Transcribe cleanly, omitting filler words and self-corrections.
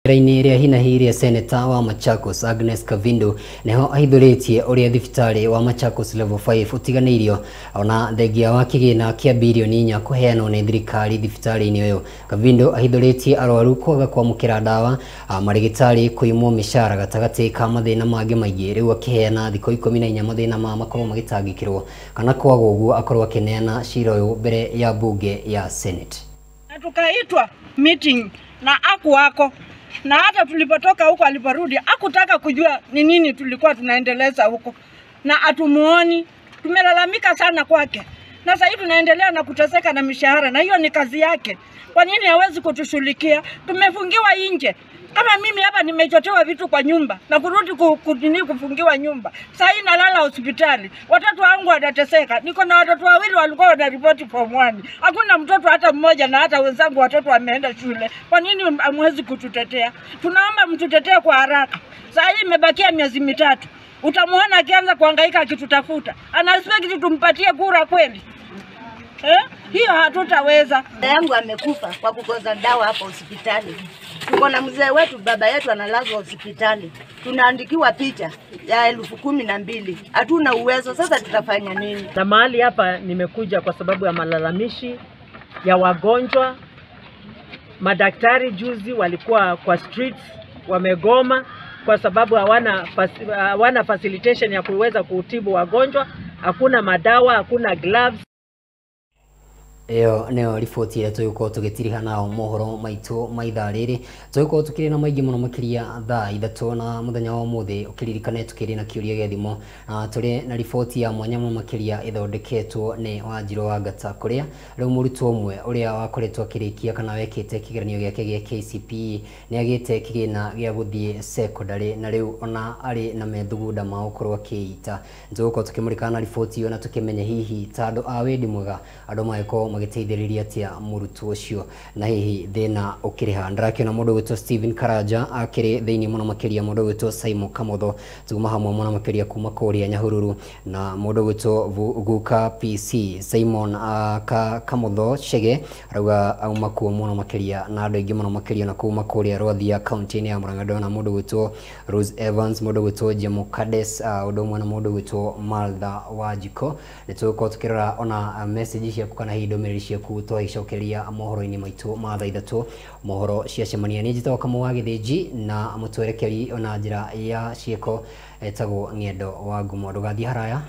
Ira-inĩ rĩa hinahi rĩa Seneta wa Machakos Agnes Kavindu nĩho ahithũrĩtie ũrĩa thibitarĩ wa Machakos Level 5 ũtiganĩirio ona thengia wa kĩgĩna kĩa birioni 4 kũheanwo nĩ thirikari thibitarĩ-inĩ ũyũ. Kavindu ahithũrĩtie arwaru kwaga kwamũkĩra ndawa, marĩgĩtarĩ kũimwo mĩcara gatagatĩ ka mathĩna mangĩ maingĩ, rĩu akĩheana thikũ 14 mathĩna ma makorwo magĩtangĩkĩrwo kana kwaga ũguo akorwo akĩneana cira ũyũ mbere ya bunge ya Senate. Na tukaitwa meeting na aku wako na hata tulipotoka huko aliporudi hakutaka kujua ni nini tulikuwa tunaendeleza huko, na atumuoni. Tumelalamika sana kwake, na sasa hivi tunaendelea na kuteseka na mishahara, na hiyo ni kazi yake. Kwa nini hawezi kutushughulikia? Tumefungiwa nje. Kama mimi hapa nimechotewa vitu kwa nyumba na kurudi kufungiwa nyumba. Sasa hii nalala hospitali. Watoto wangu wanateseka. Niko na watoto wawili walikuwa wanaripoti form 1. Hakuna mtoto hata mmoja, na hata wenzangu watoto wameenda shule. Kwa nini hamwezi kututetea? Tunaomba mtutetee kwa haraka. Sasa hii imebakia miezi 3. Utamuona akianza kuhangaika akitutafuta. Ana expect tumpatie kura kweli? Hiyo hatutaweza. Yangu amekufa kwa kukosa dawa hapa hospitali. Tuko na mzee wetu, baba yetu analazwa hospitali. Tunaandikiwa picha ya 12,000. Hatuna uwezo, sasa tutafanya nini? Na mahali hapa nimekuja kwa sababu ya malalamishi ya wagonjwa. Madaktari juzi walikuwa kwa streets wamegoma kwa sababu hawana facilitation ya kuweza kutibu wagonjwa. Hakuna madawa, hakuna gloves. Ĩyo nĩyo riboti ĩrĩa tũgũkorwo tũgĩtiriha nao mohoro maitũ ma ithaa rĩrĩ. Tũgũkorwo tũkĩrĩ na maingĩ mũno makĩria thaa 3 na mũthenya wa ũmũthĩ. Ũkĩririkane tũkĩrĩ na kĩũria gĩa thimũ na tũrĩ na riboti ya mwanya mũno makĩria ĩthondeketwo nĩ Wanjirũ wa Ngata, kũrĩa rĩu mũrutwo ũmwe ũrĩa wakoretwo akĩrĩkia kana wekĩte kĩgeranio gĩake gĩa KCPE nĩ agĩte kĩgĩna gĩa gũthiĩ secondary, na rĩu ona arĩ na methugunda ma gũkorwo akĩita. Tũgũkorwo tũkĩmũrĩkana na riboti ĩyo na tũkĩmenye hihi ta andũ a wendi mwega andũ mangĩkorwo magĩteithĩrĩria atĩa mũrutwo ũcio na hihi thĩna ũkĩrĩ ha. Ndĩrakĩona mũndũ ũgwĩtwo Steven Karanja akĩrĩ thĩinĩ mũno makĩria, mũndũ ũgwĩtwo Simon Kamotho tuma hamwe mũno makĩria kuma kũrĩa Nyahururu, na mũndũ ũgwĩtwo Guka PC Simon Kamotho Chege arauga auma kuo mũno makĩria, na andũ aingĩ mũno makĩria na kuma kũrĩa Rwathia kaunti-inĩ ya Murang'a. Ndona mũndũ ũgwĩtwo Rose Evans, mũndũ ũgwĩtwo Jemo Kades, ũndũ ũmwe na mũndũ ũgwĩtwo Maltha Wanjiko. Nĩ tũgũkorwo tũkĩrora ona message ciaku kana hihi ndũmĩrĩri ciaku twagĩcokeria mohoro-inĩ maitũ ma thaa 3 mohoro ciacemania. Nĩ njĩtagwo Kamau wa Gĩthĩnji na mũtwerekeri ona njĩra ya ciĩko etagwo Ng'endo wa Ngumo. Ndũgathiĩ haraya.